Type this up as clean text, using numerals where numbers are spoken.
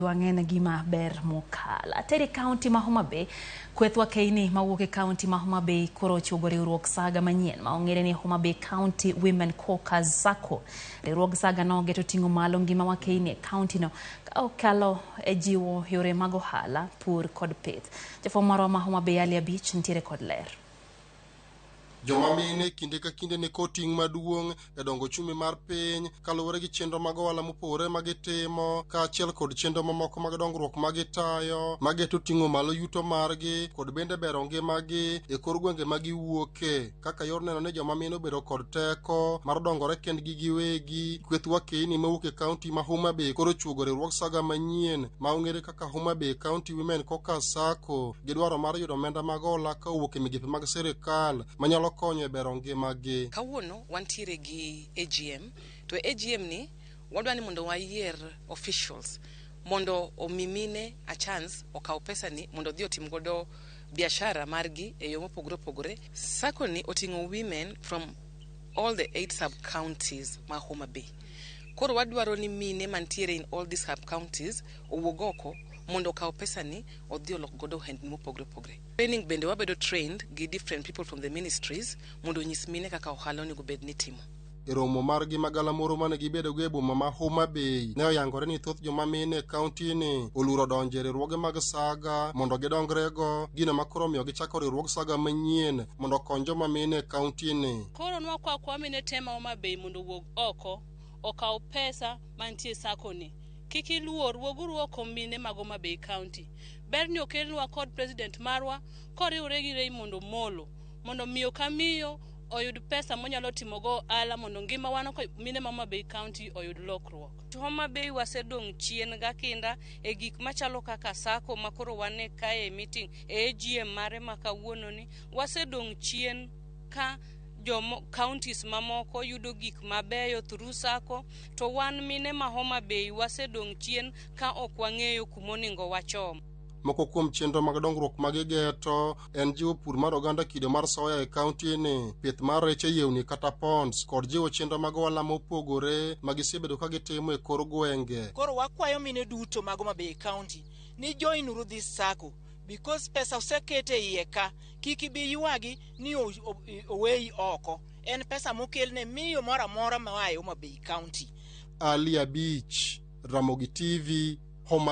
Wang'en gima ber mokalo. Ateri kaunti ma Homa Bay, kweth wakeini mawuok e kaunti ma Homa Bay koro ochuogo riwruok saga manyien ma ong'ere ni Homa Bay County Women Caucus Sacco. Riwruog saga no geto ting'o malo ngima wakeini e kaunti no ka okalo e jiwo yore mag ohala, pur kod pith. Jafwambo marwa ma Homa Bay Ali Abich nitiere kod ler. Joma mine kinde ka kinde ni kod ting' maduong' e dongo ochumi mar piny kaluwore gi chenro mag ohala mopogore ma gitimo kaachiel kod chenro mamoko mag dongruok ma gitayo mageto ting'o malo yuto margi kod bende bero ngimagi e kor gwenge ma giwuoke kaka yor neno ni joma mine obedo kod teko mar dongore kendgi giwegi. Kweth wakeini mawuok e kaunti ma Homa Bay koro ochuogo riwruog saga manyien ma ong'ere kaka Homa Bay County Women Caucus Sacco gi dwaro mar yudo omenda mag hola ka owuok e migepe mag sirikal manyalo konyo e bero ngimagi. Kawuono wantiere gi AGM to e AGM ni wadwa ni mondo wayier officials mondo omi mine a chance okaw pesa ni mondo odhi otim godo biashara margi e yo mopogore opogore. Sacco ni oting'o women from all the eight sub counties ma Homa Bay. Koro wadwaro ni mine mantiere in all these sub counties owuog oko mondo okaw pesa ni odhi olok godo ohendni mopogore opogore. Training bende wabedo trained gi different people from the ministries mondo onyis mine kaka ohala onego bed ni timo. E romo margi magalamoro mane gibedogo e boma ma Homa Bay ne oyangore ni thoth joma mine e kaunti ni oluoro donjo e riwruoge mag saga mondo gidongrego, gino ma koro omiyo gichako riwruog saga manyien mondo okony joma mine e kaunti ni. Koro nwakwa akwa mine te ma Homa Bay mondo owuog oko okaw pesa mantie e sacco ni. Kik iluor, wuoguru oko mine mag Homa Bay County. Ber ni okelnwa kod president marwa koriwre gi Raymond Omolo mondo miyo ka miyo oyud pesa monyalo timogo ohala mondo ngima wan mine ma Homa Bay County oyud lokruok. Homa Bay wasedong' chien gakinda e gik machalo kaka sacco ma koro wan e kae e meeting e AGM mare ma kawuono ni wasedong' chien ka jomo counties mamoko yudo gik mabeyo through sacco to wan mine ma Homa Bay wasedong' chien ka ok wang'eyo kumonego wachom. Moko kuom chenro mag dongruok ma gigeto en jiwo pur mar oganda kido mar soya e kaunti ni, pith mar rech e yewni kata ponds, kod jiwo chenro mag ohala mopogore ma gisebedo ka gitimo e kor gwenge. Koro wakwayo mine duto mag Homa Bay County ni join uru this sacco because pesa oseket e iye ka kik ibi ywagi ni oweyi oko. En pesa mokel ne miyo moro amora moa e Homa Bay County. Ali Abich, Ramogi TV, Homa.